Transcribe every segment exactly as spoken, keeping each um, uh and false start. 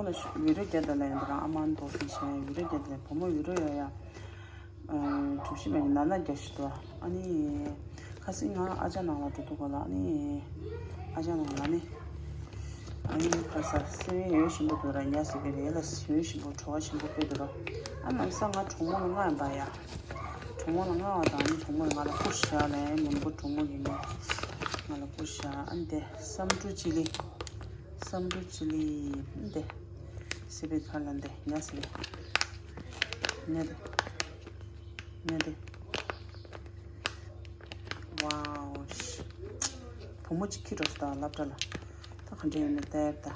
ཡུ་རོ་རྒྱ་དང་ལ་ཡོང་དུ་རང་ཨ་མ་འདོགས་ཟིན་བྱས་ཡུ་རོ་རྒྱ་དང་བུ་མོ་ཡུ་རོ་ཡོད་ཡ། གྲུ་བཞི་མ་ཡིན་ན་ན་རྒྱ་ཞིག་ཏུ། ཨ་ནི་ཁ་སང་ང་ཨ་ཅག་ནང་ལ་འགྲོ་འདུག་ག་ལ། ཨ་ནི་ཨ་ཅག་ནང་ལ་ནི། ཨ་ནི་ཁ་ས་སེ་བའི་ཡོད་ཞིམ་པོ་འདུག་ར། ཉ་སེ་བའི་རེད་ལ་ཡོད་ཞིམ་པོ་བྲོ་བ་ཞིམ་པོ་དཔེ་འདུག་ར། ཨ་ནམ་ས་ང་གྲོགས་མོ་ལ་ང་ཡིན་པ་ཡ། གྲོགས་མོ་ལ་ང་བ་དང་ཨ་ནི་གྲོགས་མོ་ལ་ང་ལ་བསྐུར་བཞག་ལ་མོན་གྷོ་གྲོགས་མོ་ཡིན་ནི། ང་ལ་བསྐུར་བཞག་ཨ་ནི་དེ་སམ་ཀྲུ་ཅི་ལི། སམ་ཀྲུ་ཅི་ལི། ཨ་ནི་དེ། སི་པི་ཁ་ལ་འདི་ཉ་སི་པི། ཉ་དེ། ཉ་དེ། ཝའོ། བུ་མོ་གཅིག་ཁྱི་འགྲོ་སོང་ད་སློབ་གྲྭ་ལ། ད་ག་འདྲ་ཡོད་མེད་ལྟ་ཡ་ད།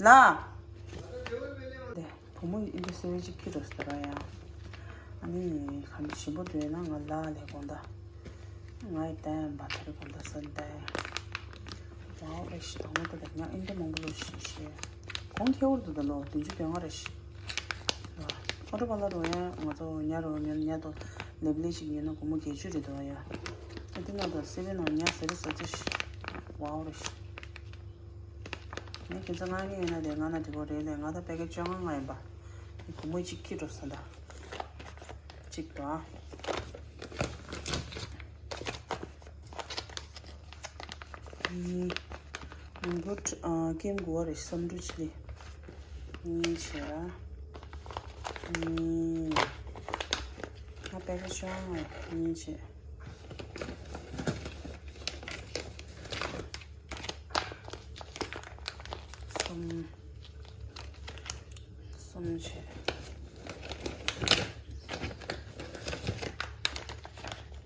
ལ། དེ་བུ་མོ་ཨིན་དྲ་སེ་བའི་གཅིག་ཁྱི་འགྲོ་སོང་ད་ར་ཡ། ཨ་ནི་ག་འདྲ་ཞིམ་པོ་འདུག་ན་ང་ལ་ལས་དགོངས་ད། ང་ཡི་ལྟ་ཡ་འབའ་ཐ་རི་དགོངས་ད་སན་ལྟ་ཡ། ཝའོ་རེ་ཞིག་དང་མོ་ད་ད་ཉ་ཨིན་དྲ་མང་པོ་ལོ་ཞིག་ཞེས། གོང་ཁེ་བོར་དུ་ད་ལོ་བདུན་ཅུ་དོན་ལྔ་རེ་ཞིག་ཨོ་ཏོ་པ་ལ་རོ་ཡ་ང་ཚོ་ཉ་རོ་ཉ་ཉ་དོ་ལེབ་ལེ་ཞིག་ཉོས་ན་སྒོར་མོ་བརྒྱད་ཅུ་རེད་དོ་ཡ། ཨ་དེ་ན་དོ་སེ་བའི་ནང་ཉ་ཟེར་ས་ཚེ་ཞིག་ཝའོ་རེ་ཞིག་ངས་ཁྱེད་ཚོ་ང་ངའི་ཡིན་ན་དེ་ང་ན་དྲི་བོ་རེད་ལས་ང་ད་པེ་ཀེ་བཅོ་ལྔ་ལྔ་ཡིན་པ། སྒོར་མོ་གཅིག་ཁྱི་འགྲོ་ས་ད། གཅིག་དང་། གཉིས། མོན་གྷོ་ཨ་ཀེམ་དགུ་བ་རེ་སམ་ཀྲུ་ཅི་ལི། གཉིས་བྱས། གཉིས། ང་པེ་ཀེ་བཅོ་ལྔ་གཉིས་བྱས། གསུམ། གསུམ་བྱས།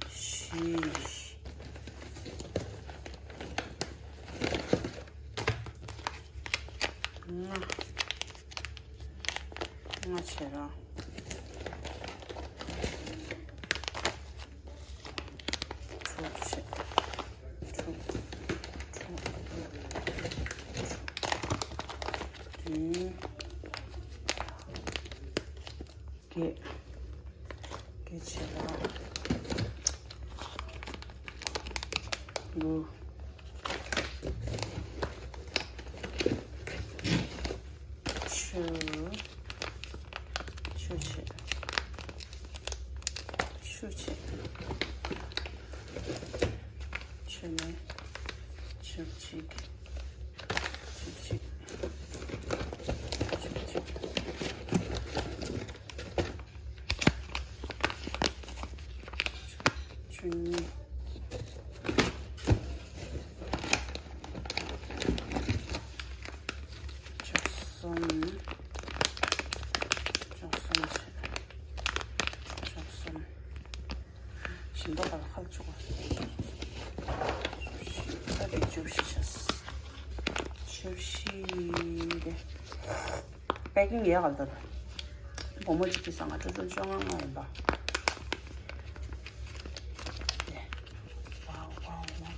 བཞི། ལྔ། ལྔ་བྱས་ར། དྲུག་བྱས། དྲུག་དྲུག་བདུན། བརྒྱད། བརྒྱད་བྱས་ར། དགུ། བཅུ། བཅུ་བྱས། བཅུ་བྱས། བཅུ་ནས་བཅུ་གཅིག་བཅུ་གཅིག་བཅུ་གཅིག་བཅུ་གཉིས། བཅུ་གསུམ། བཅུ་གསུམ་བྱས། བཅུ་གསུམ། ཞིམ་པོ་ག་ལ་ཁ་བཅུག་ད་དེ་བཅུ་བཞི་བྱས། བཅུ་བཞི་དེ། པེ་ཀིང་ཡག་ག་ལ་ད། སྒོར་མོ་གཅིག་གི་སང་ང་སྤྲོ་སྤྲོ་བཅོ་ལྔ་ལྔ་ཡིན་པ། དེ། ཝའོ་ཝའོ་ཝའོ།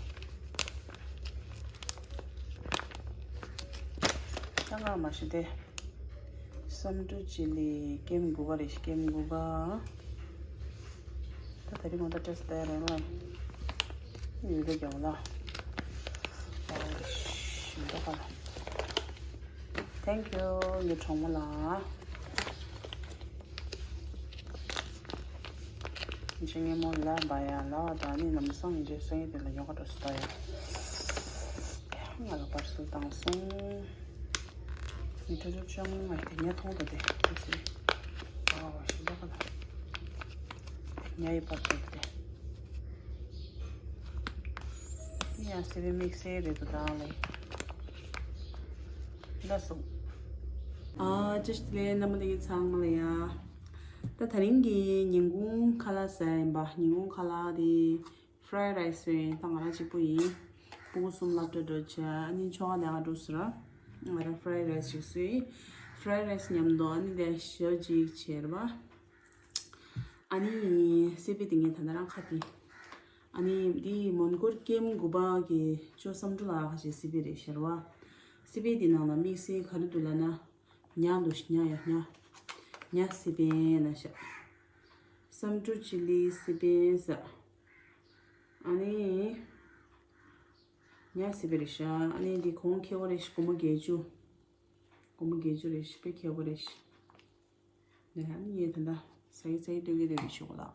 ད་ང་མ་ཤི་དེ། སམ་ཀྲུ་ཅི་ལི་ཀེམ་དགུ་པ་རེད་ཤི་ཀེམ་དགུ་པ། ད་ད་རིང་ང་ད་ཏྲེས་ཏེ་རེད་ལ། ཡོད་དེ་རྒྱང་ལ། ཨོ་ཤི་འདོག་ག་ལ། Thank you ངའི་གྲོགས་མོ་ལ། ཇི་ངའི་མོ་ལ་བ་ཡ་ལ་བ་ད་ནི་ལམ་སང་ཇེ་སང་ཡི་དེ་ལ་ཡོང་ག་འགྲོ་སི་ད་ཡ། ང་ལ་པར་སེལ་བཏང་སོང་། ཉི་ཁྲི་བཅོ་ལྔ་དེ་ཉ་མཐོང་དོ་དེ་དེ་སི། ཨ་བ་ཤི་འདོག་ག་ལ། ཉ་ཡི་པར་སེལ་དེ། ཡ་སེ་བའི་དམིགས་བསལ་རེད་དོ་ད་ལེ། ལ་སོ། ཨ་ཅི་ཞིག་ལས་རྣམ་པ་ལྷན་རྒྱས་ཚང་མ་ལ་ཡ། ད་ད་རིང་གི་ཉིན་གུང་ཁ་ལག་ཟ་ཡིན་པ། ཉིན་གུང་ཁ་ལག་དེ་fried rice རེད། ད་ང་རང་གཅིག་པུ་ཡིན། སྤུ་གུ་གསུམ་སློབ་གྲྭ་འགྲོ་བྱས་ཨ་ནི་ཆོ་ག་ལས་ཀ་འགྲོ་ཟེར། ང་རང་fried rice ཞིག་བཟོས། fried rice མཉམ་དུ་ཨ་ནི་དེ་ཞོ་གཅིག་བྱས་རེད་པ། ཨ་ནི་སི་པི་དེ་ངས་ད་ལྟ་རང་ཁ་ཕྱེ། ཨ་ནི་འདི་མོན་གྷོ་ཀེམ་དགུ་པ་གི་ཅོ་སམ་ཀྲུ་ལ་ཁ་ཤས་སི་པི་རེད་ཤར་བ། སི་པི་དེ་ནང་ལ་དམིགས་བསལ་ག་རེ་འདུག་ལབ་ན། ཉ་འདུག་ཉ་ཡ་ཉ། ཉ་སི་པན་ན་ཤ། སམ་ཀྲུ་ཅི་ལི་སི་པན་ཟ། ཨ་ནི། ཉ་སི་པན་རེད་ཤག་ཨ་ནི་འདི་གོང་ཁེ་བོ་རེད་ཤག་སྒོར་མོ་བརྒྱད་ཅུ། སྒོར་མོ་བརྒྱད་ཅུ་རེད་ཤག་དཔེ་མཁས་པོ་རེད་ཤག་ནས་ཨ་ནི་ངས་ད་ལྟ་ཟ་ཡི་ཟ་ཡི་སྟོན་གྱི་རེད་ཞུ་གོ་ལགས།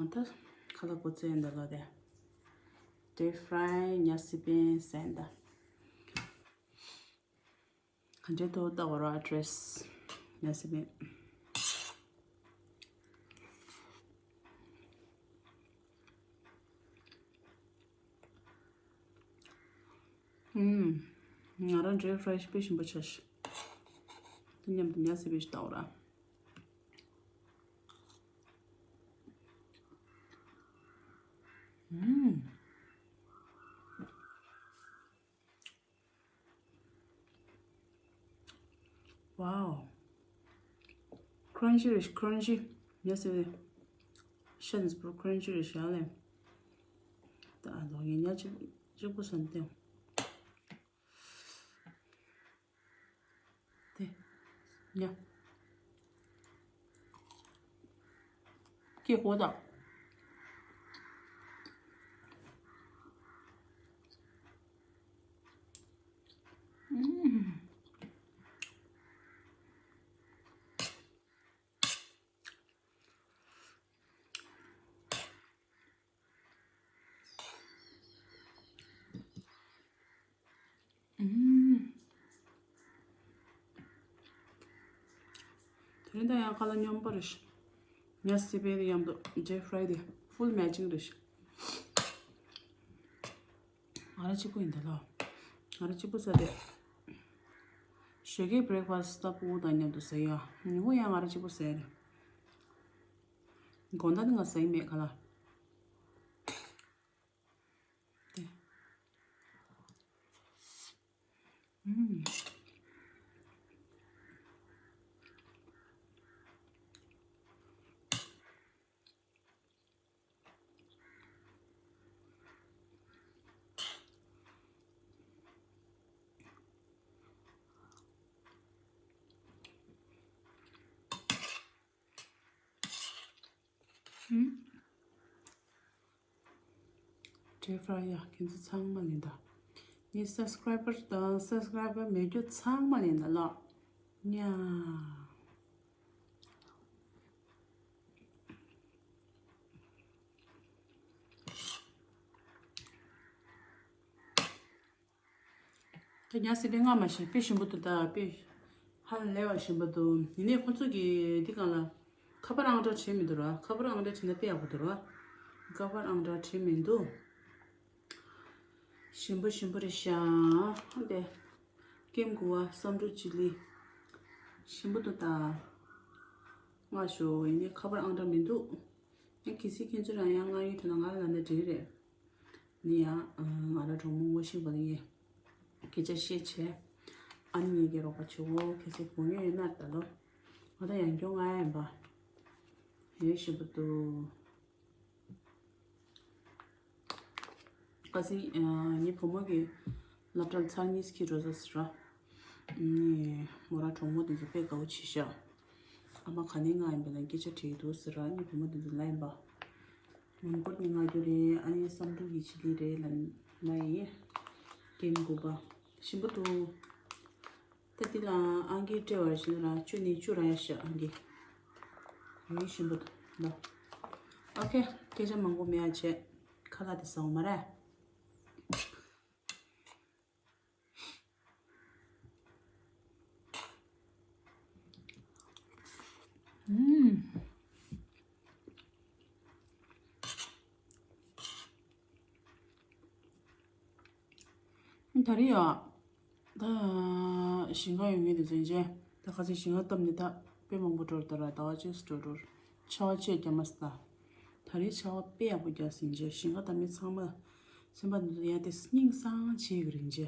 ང་ད་ཁ་ལག་གོ་ཚོད་ཡིན་ད་ལོ་དེ། Deep fry ཉ་སི་པན་ཟན་ད། ག་འདྲས་འདུག་ལྟ་བ་རོགས། ཨ་ཌི་རེ་སི་ཉ་སི་པན། ཨུམ། ང་རང་ཌི་ཕ་རའི་ར་ཡི་སི་དཔེ་ཞིམ་པོ་ཆགས་ཤག་དེ་མཉམ་དུ་ཉ་སི་པན་ཞིག་ལྟ་བ་རོགས། ཨུམ། Wow. Crunchy རེད། Crunchy. Yes, yes. Shins པོ་crunchy རེད་ཤག་ལེ། ད་ལོ་ངས་ཉ་གཅིག་གཅིག་པོ་ཟ་ནས་བསྡད། དེ། ཉ། ཀྱེ་གོ་ད། ཨུམ། ཨུམ། དེ་རིང་ད་ཡང་ཁ་ལག་སྙོམས་པོ་རེད་ཤག་ཉ་སི་པན་དེ་མཉམ་དུ་ཌི་ཕ་རའི་དེ་ཕུལ་མེ་ཅིང་རེད་ཤག་ང་རང་གཅིག་པུ་ཡིན་ད་ལོ། ང་རང་གཅིག་པུ་ཟ་དེ། ཞོགས་ཀའི་བྷི་རེག་ཕ་སི་ད་ཕྲུ་གུ་དང་མཉམ་དུ་ཟ་ཡ། ཉིན་གུང་ཡང་ང་རང་གཅིག་པུ་ཟ་ཡ་རེད། དགོང་དག་ནི་ང་ཟ་ཡི་མེད་ཁ་ལག་དེ། ཨུམ། ཨུམ། ཌི་ཕ་རའི་ཡ་ཁྱེད་ཚོ་ཚང་མ་ལེན་ད། ངའི་སབ་སི་ཀ་རའི་བར་དང་སབ་སི་ཀ་རའི་བར་མེད་རྒྱུ་ཚང་མ་ལེན་ད་ལགས། ཉ། ད་ཉ་སི་པན་སྔ་མ་ཞིག་དཔེ་ཞིམ་པོ་འདུག་ད་དཔེ་ཧ་ལས་པ་ཞིམ་པོ་འདུག་ཡིན་ནའི་ཁོ་ཚོ་གི་འདི་སྒང་ལ་ཁ་པར་ཨང་གྲངས་བྲིས་མི་འདུག་ར། ཁ་པར་ཨང་གྲངས་བྲིས་ན་དཔེ་ཡག་པོ་འདུག་ར། ཁ་པར་ཨང་གྲངས་བྲིས་མི་འདུག་ཞིམ་པོ་ཞིམ་པོ་རེད་ཤག་དེ་ཀེམ་གུ་བ་སམ་ཀྲུ་ཅི་ལི། ཞིམ་པོ་འདུག་ད། མངགས་ཤོག་ཡིན་ནའི་ཁ་པར་ཨང་གྲངས་མི་འདུག་ཡང་གལ་སྲིད་ཁྱེད་ཚོ་རང་ཡང་མངགས་ཡོད་དྲན་ན་ང་ལ་ལབ་ན་འགྲིག་རེད། ནི་ཡང་ང་རང་གྲོགས་མོ་ངོ་ཤེས་པ་ལ་ངས་སྐད་ཆ་བཤད་བྱས། ཨ་ནི་ངེད་ཀྱི་རོགས་པ་བྱེད་འོ། གལ་སྲིད་དགོས་མཁོ་ཡོད་ན་ད་ལོ། ང་ད་ཡང་སྐྱོ་ང་ཡ་ཡིན་པ། ཡོད་ཞིམ་པོ་འདུག་ཁ་སང་ངའི་བུ་མོ་གི་སློབ་གྲྭར་ཚར་གཉིས་ཀྱི་རོ་ཟ་ཟེར་ར། ནི་མོ་རང་གྲོགས་མོ་དེ་ཚོ་དཔེ་དགའ་བོ་བྱེད་ཤག་ཨ་མ་ག་ནས་མངགས་ཡིན་པ་ལ་སྐད་ཆ་དྲིས་འདུག་ཟེར་ར། ངའི་བུ་མོ་དེ་ཚོ་ལ་ཡིན་པ། མོན་གྷོ་ནས་མངགས་རྒྱུ་རེད། ཨ་ནི་སམ་ཀྲུ་གི་ཆི་ལི་རེད་ལབ་ན་ཡིན། ཀེམ་གུ་བ་ཞིམ་པོ་འདུག་ད་འདི་ལ་ཨང་ཀི་སྤྲད་པར་བྱས་ན་ར་བཅུ་ནས་བཅུ་རག་ཡ་ཤག་ཨང་ཀི། ཡོད་ཞིམ་པོ་འདུག་ལ། ཨོ་ཁེ། སྐད་ཆ་མང་པོ་མེད་ཡ་བྱས། ཁ་ལག་དེ་ཟ་འོང་མ་རེད། ཨུམ། ད་རེས་ཡ། ད་ཞིང་ཁ་ཡོང་མཁན་དེ་ཚོ་ཡིན་ཅེ། ད་ཁ་སང་ཞིང་ཁ་བཏབ་ནས་ད་དཔེ་མང་པོ་འགྲོ་རུ་ད་ར། ཟླ་བ་གཅིག་འགྲོ་རུ། ཆར་པ་ཅེ་རྒྱག་མ་སི་ད། ད་རེས་ཆར་པ་དཔེ་ཡག་པོ་རྒྱག་སྲིད་ཅེ། ཞིང་ཁ་བཏབ་མཁན་ཚང་མ་སེམས་པ་འདི་ཚོ་ཡ་དེ་སྙིང་སང་བྱེད་ཀྱི་རེད་ཅེ།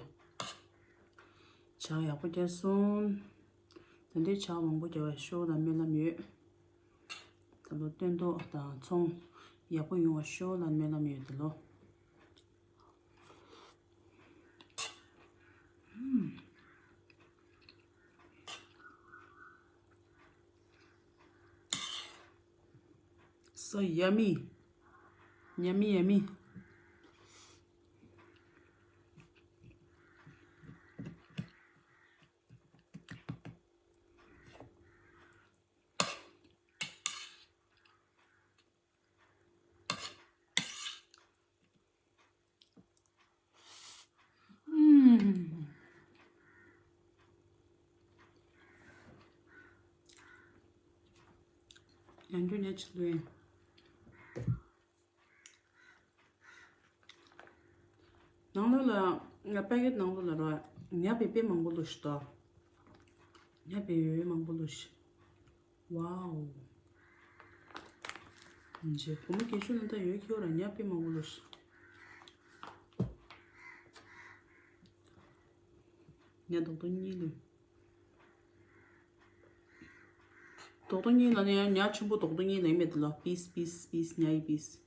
ཇ་ཡག་པོ་རྒྱག་སོང་། ད་འདྲའི་ཇ་མང་པོ་རྒྱག་པ་ཤོག་ལ་སྨོན་ལམ་ཡོད། ད་ལོ་སྟོན་ཐོག་དང་ཚོང་ཡག་པོ་ཡོང་བ་ཤོག་ལ་སྨོན་ལམ་ཡོད་ད་ལོ། So yummy. Yummy, yummy. ཡང་འགྲོ་ཉལ་ཆེ་ལོས། ནང་ལོགས་ལ་ང་པེ་ཀེཊ་ནང་ལོགས་ལ་རོ་ཉ་པའི་དཔེ་མང་པོ་ལོ་ཞིག་ཏོ། ཉ་པའི་ཡོད་མང་པོ་ལོ་ཞིག་ཝའོ། འཇེ་བུ་མོ་གེ་ཤུ་ལ་ད་ཡོད་ཁྱོད་ར་ཉ་པའི་མང་པོ་ལོ་ཞིག་ཉ་རྡོག་རྡོག་གཉིས་ལོས། རྡོག་རྡོག་གཉིས་ལ་ནི་ཡང་ཉ་ཆེན་པོ་རྡོག་རྡོག་གཉིས་ལ་ཡིན་མེད་དེ་ལ་པིས་པིས་པིས་ཉ་ཡི་པིས།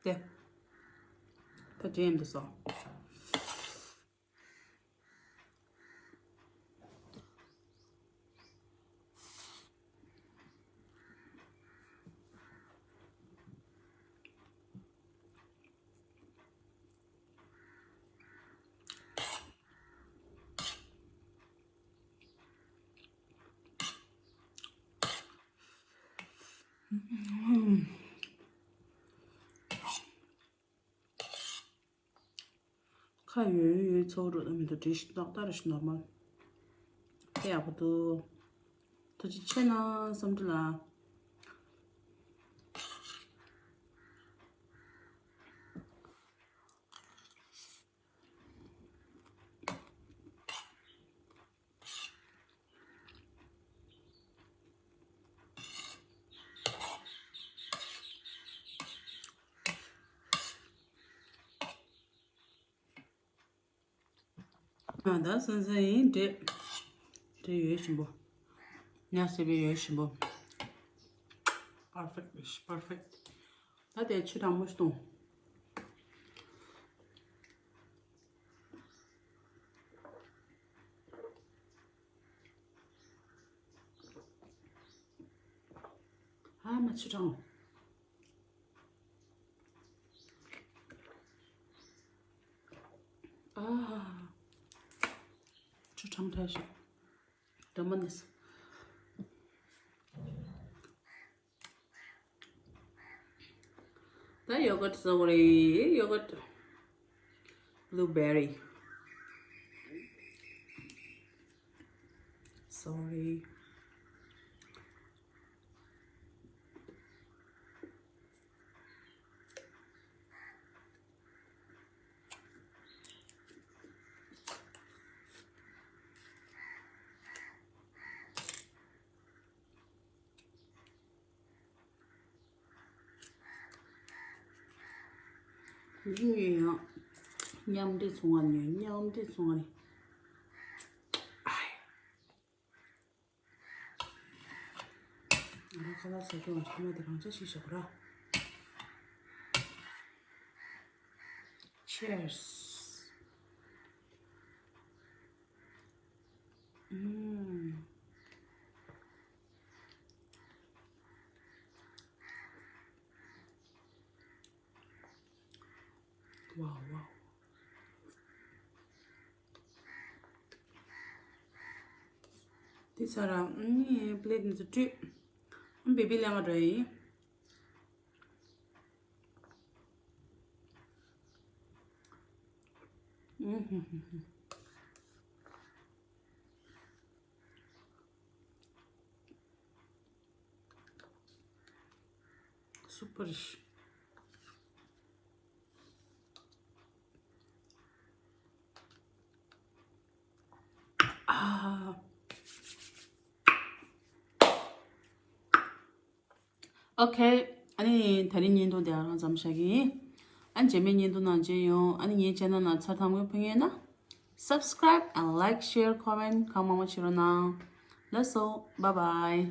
དེ། ད་དྲན་འདུག་སོ། ཁ་ཡོད་ཡོད་ཚོགས་རུ་མི་འདུག་དྲི་ཞིག་ཏག་ཏག་རེ་ཞིག་ནོར་མ། དེ་ཡག་པོ་འདུག་ཐུགས་རྗེ་ཆེ་གནང་བསམ་འགྲུབ་ལགས། ང་ད་སང་སང་ཡིན་འདྲེ། འདྲེ་ཡོད་ཞིམ་པོ། ཉ་སེ་བའི་ཡོད་ཞིམ་པོ། perfect perfect། ད་དེ་ཆུ་གྲང་མོ་ཞིག་བཏུང་། ཨ་མ་ཆུ་གྲང་། ཨ། ཆུ་གྲང་ཐལ་ཞིག་ད་མ་ནི། ད་yogurt strawberry yogurt blueberry sorry། འདི་ཡང་མཉམ་འདྲེས་ཚོང་བ་ནས་མཉམ་འདྲེས་ཚོང་བ་ནས། ང་རང་ཁ་ལག་ཟ་རྒྱུ་ང་ཚོ་ཁ་ལག་དེ་རང་ཆ་ཞིག་བཞག་གོ་ར། Cheers། ཨུམ། ཝའོ་ཝའོ། དེ་ཚར་ར་ཨ་ནི་པི་ལེ་ཊི་འདི་ཚོ་བཀྲུས། ཨ་བེ་བི་ལེན་ག་འགྲོ་ཡིན། ཨུ་ཧུ་ཧུ་ཧུ། སུ་པར་ཞིག་ཨ། ཨོ་ཁེ། ཨ་ནི་ད་རིང་བརྙན་ཐུང་དེ་ཨ་རང་ཙམ་བཞག་གི་ཡིན། ཨ་ནི་རྗེས་མའི་བརྙན་ཐུང་ནང་མཇལ་ཡོང་། ཨ་ནི་ངའི་ཆེ་ནལ་ནང་ཚར་ཐམ་གོས་ཕུལ་ངེས་ན། Subscribe and like, share, comment གང་མང་མང་བྱེད་རོགས་གནང་། ལགས་སོ། Bye bye།